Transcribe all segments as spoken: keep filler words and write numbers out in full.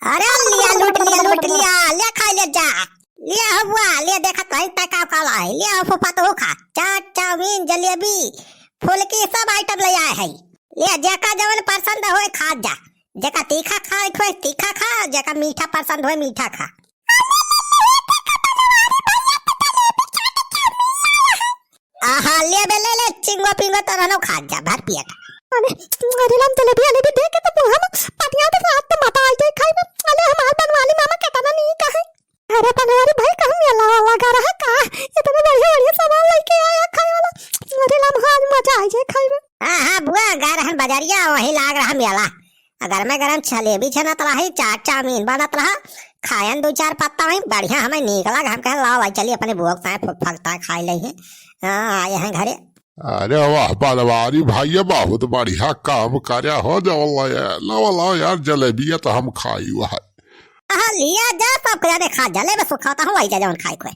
अरे लिया, लूट लिया, लूट लिया, ले खा ले जा। लिया हो बुआ, ले देखा कहीं तक का काला है। लिया हो फूफा तो खा। चाट, चाउमीन, जलेबी, फुलकी सब आइटम ले आए है। लिया जेका जवन पसंद होए खा जा। जेका तीखा खाए के होए तीखा खा, जेका मीठा पसंद होए मीठा खा। आहा, ले बे, ले, ले, चिंगो पिंगो तो रहनो खा जा, भर पेट। अरे, अरे राम, जलेबी, जलेबी देख के तो मुँह में पानी आते, रात तो माता आ जाए खाए में। अरे हमार बनवाली मामा केतना नीक है। अरे बनवारी भाई, कहूँ मेला वाला गा रहा का? इतना बढ़िया बढ़िया सामान लेके आया खाए वाला। अरे राम, आज मजा आ जाए खाए में। हाँ, हाँ, बुआ, गा रहन बजरिया, वही लाग रहा मेला। गरमे गरम जलेबी छनत रही, चाट चाउमीन बनत रहा, खायन दू चार पत्ता वहीं बढ़िया हमें नीक लग। हम कहे, "लाओ भाई, चलिए अपने बुआ के साथ फुक फकता खाई लई है।" हाँ, आए हैं घरे। अरे वाह, बनवारी भैया, बहुत बढ़िया काम करे हो। जाओ लाओ यार, लाओ, लाओ यार, जलेबिया तो हम खाई हुआ है। हाँ, लिया जा, सब जाने खा, जलेबी सुखाता हूँ, वही जा जौन खाए खोए।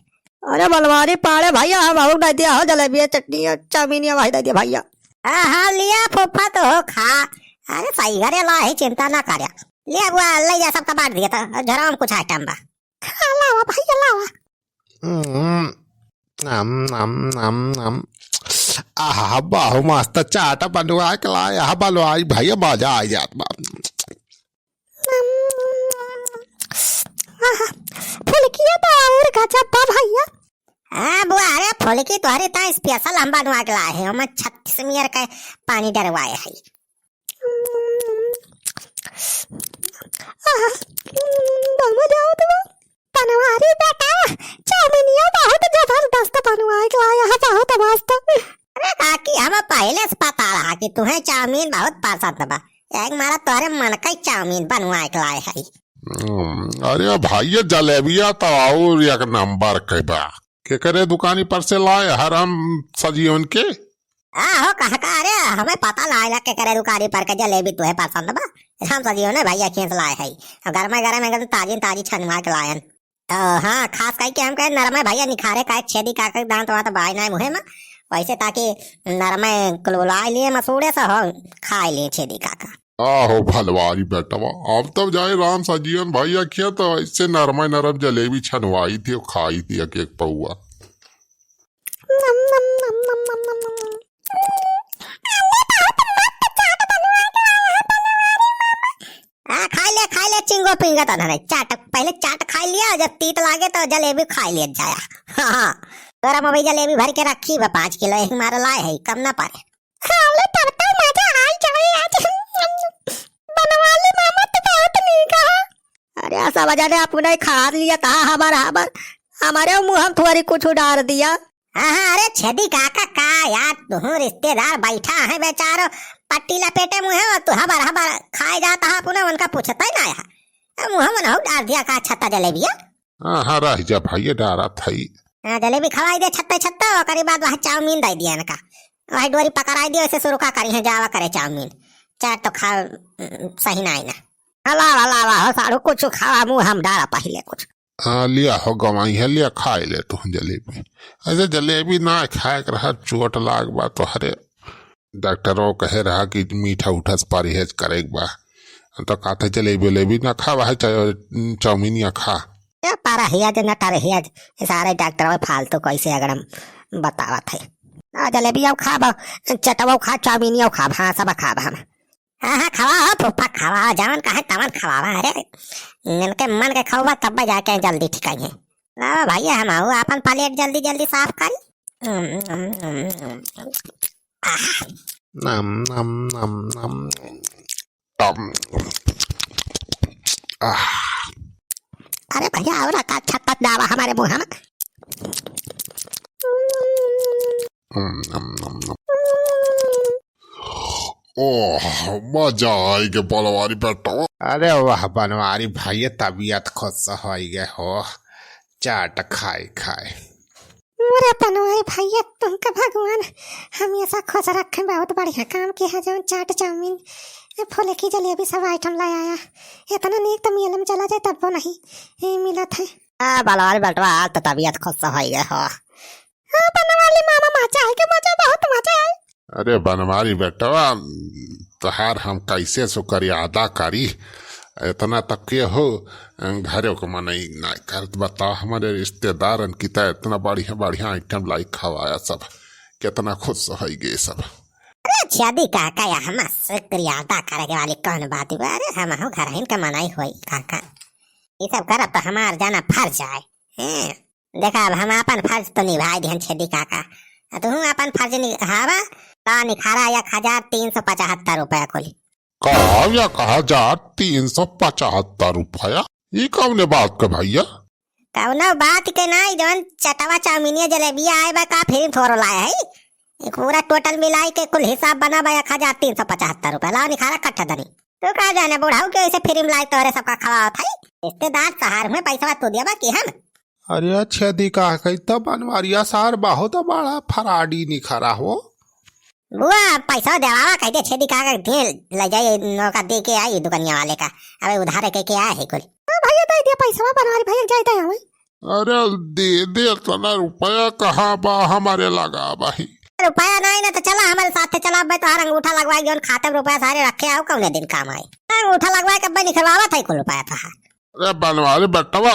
अरे बनवारी पाड़े भैया, हम आऊ दे दिया हो, जलेबिया, चटनी और चाउमीन, ये वही दे दिया भैया। हाँ, हाँ, लिया फूफा तो हो खा। अरे सही घरे ला है, चिंता ना करे। ले बुआ, ले जा, सबका बांट दिया था, झोरा में कुछ आइटम बा। हाँ, लावा भैया, लावा। हम्म, नम, नम, नम, नम। आहा, बहु मस्त चाट बनवा के लाए, आहा, बनवारी भैया, मजा आ जात बा। आहा, फुलकिया तो और गजब बा भैया। हाँ बुआ, अरे फुलकी तोहरे ता special हम बनवा के लाए हैं, ओमे छत्तीस मियर का पानी डरवाए है। आहा, बहुत मजा आवत बा। बनवारी बेटा, चाउमीनिया बहुत जबरदस्त बनवाए के लाए हैं, बहुत मस्त। अरे काकी, हमें पहले से पता रहा कि तुहें चाउमीन बहुत पसंद बा। एक मारा तोहरे मन का ही चाउमीन बनवाए के लाए है। हम्म, अरे भैया, जलेबिया तो और एक नंबर के बा। केकरे दुकानी पर से लाए हराम सजीवन के? आहो, कहा का, अरे, हमें पता लाए ला केकरे दुकानी पर के जलेबी तुहे पसंद बा। राम सजीवन भैया खेत लाए है। और गरमे गरम एकदम ताजी ताजी छनवा के लायन। ओ, हाँ, खास कही के हम कहे नरमे भैया निखारे का छेदी काका के दांत वांत बाय ना मुहे में। वैसे ताकि नरमे कुलबुलाए लिए मसूड़े से हो, खाए लिए छेदी काका। आहो भलवारी बेटवा, अब तब जाए राम सजीवन भैया खेत, तो ऐसे नरमे नरम जलेबी छनवाई थी और खाई थी एक एक पौआ। नम, नम, नम। हाँ, खाई ले, खाई ले, चिंगो पिंगो तो नहीं, चाट, पहले चाट खाई लिया, जब तीत लागे तो जलेबी खाई लिया जाया। हाँ, हाँ, तोरा मम्मी जलेबी भर के रखी बा, पाँच किलो एक मार लाए है, कम ना पारे। साले तब तो मजा आई जाए आज। बनवाली मामा तो बहुत नीक है। अरे सब जाने अपने खा लिया था हमार हमार, हमारे मुँह हम थोड़ी कुछ डाल दिया। हाँ, हाँ, अरे छेदी काका का यार, तुहूँ रिश्तेदार बैठा है बेचारो, पट्टी लपेटे मुँह है, और तू हबर हबर खाए जाता है अपने, उनका पूछता ही ना है। अब मुँह में नहु डाल दिया का छत्ता जलेबिया। हाँ, हाँ, रह जा भाई, ये डारा था ही। हाँ, जलेबी खवाई दे छत्ते छत्ते, ओकरी बाद वहाँ चाउमीन दे दिया इनका। वही डोरी पकड़ाई दिया, वैसे शुरू का करी है, जावा करे चाउमीन। चाट तो खा, उम, सही ना आई ना। हला, हला, हला, हो साढ़ू, कुछ खावा, मुँह हम डारा पहिले कुछ। हाँ, लिया हो गवाई है, लिया खाए ले तू जलेबी। ऐसे जलेबी ना खाए के रहा, चोट लाग बा तोहरे। डॉक्टरो कहे रहा कि मीठा उठा से परहेज करे के बा। तो कहते जलेबी उलेबी ना खावा है, चा-, चाउमीनिया खा। ए परहेज न टरहेज, ये सारे डॉक्टर फालतू कैसे अगड़म बतावत है। आ जलेबिया खाब, चटवा खाब, चाउमीनिया खाब, हाँ सब खाब हम। हाँ, हाँ, खवा हो फूफा, खवा हो, जवन कहे तवन खवावा। अरे, इनके मन के खवावा तब जाके जल्दी ठिकाई है। लावा भैया, हम आओ, आपन प्लेट जल्दी जल्दी साफ करी। नम, नम, नम, नम। तम। आह। अरे भैया, और का छत्ता डावा हमारे मुँह में। नम, नम, नम, नम। ओह, मजा आई के बनवारी बेटवा। अरे वाह बनवारी भैया, तबियत खुश होई गए हो, चाट खाए खाए। मोरे बनवारी भैया, तुमका भगवान हमेशा खुश रखे, बहुत बढ़िया काम किया है, जौन चाट चाउमीन, ए, फुलकी जलेबी सब आइटम ले आया। इतना नीक तो मेले में चला जाए तब वो नहीं, ए, मिलत है। आ, बनवारी बेटवा, आज तो तबियत खुश होई गए हो। हाँ, बनवाली मामा, मजा आई के मजा, बहुत मजा आई। अरे बनवारी बेटवा, तोहार हम कैसे शुक्रिया अदा करी? इतना तक के हो, घरे को मनई ना करत। बताओ, हमारे रिश्तेदारन की त इतना बढ़िया बढ़िया आइटम लाई खवाया सब, कितना खुश होइ गए सब। अरे छेदी काका, या हम शुक्रिया अदा करे के वाली कौन बात बा? अरे हमहू घरहिन के मनई होई काका, ई सब करब त हमार जाना फर्ज आए। हैं? देखा, अब हम आपन फर्ज तो निभाई दिहन छेदी काका, आ तुहू आपन फर्ज निभावा। ला निखारा एक हजार तीन सौ पचहत्तर रुपया कुल। का, एक हजार तीन सौ पचहत्तर रुपया? ई कौने बात के भैया? कौनो बात के नाई, जौन चटवा चाउमीनिया जलेबिया आए बा का, फ्री में थोड़ो लाए है। ई पूरा टोटल मिलाई के कुल हिसाब बना बा एक हजार तीन सौ पचहत्तर रुपया। लाओ निखारा कट्ठा दनी। तू का जाने बुढ़ऊ के ऐसे फ्री में लाई तोहरे सबका खवावत है। रिश्तेदार शहर में पैसा तू दिया बा कि हम? अरे छेदी काका, ई त बनवारिया सार बहुत बड़ा फराडी निखरा हो। बुआ, पैसा देवावा कह दे, छेदी काका के दे, ले जाए, नौका दे के आई दुकनिया वाले का। अबे उधार के के आए है कुल। हाँ भैया, दे दिया पैसा, बनवारी भैया, जाए दे आवे। अरे दे दे, इतना रुपया कहाँ बा हमारे लगा बाही। रुपया नहीं ना तो चला हमारे साथ, चला, अबे तोहार अंगूठा लगवाए, जौन खाते में रुपया सारे रखे आओ, कौने दिन काम आए। अंगूठा लगवाए के अबे निकलवावत है कुल रुपया तोहार। अरे बनवारी बेटवा,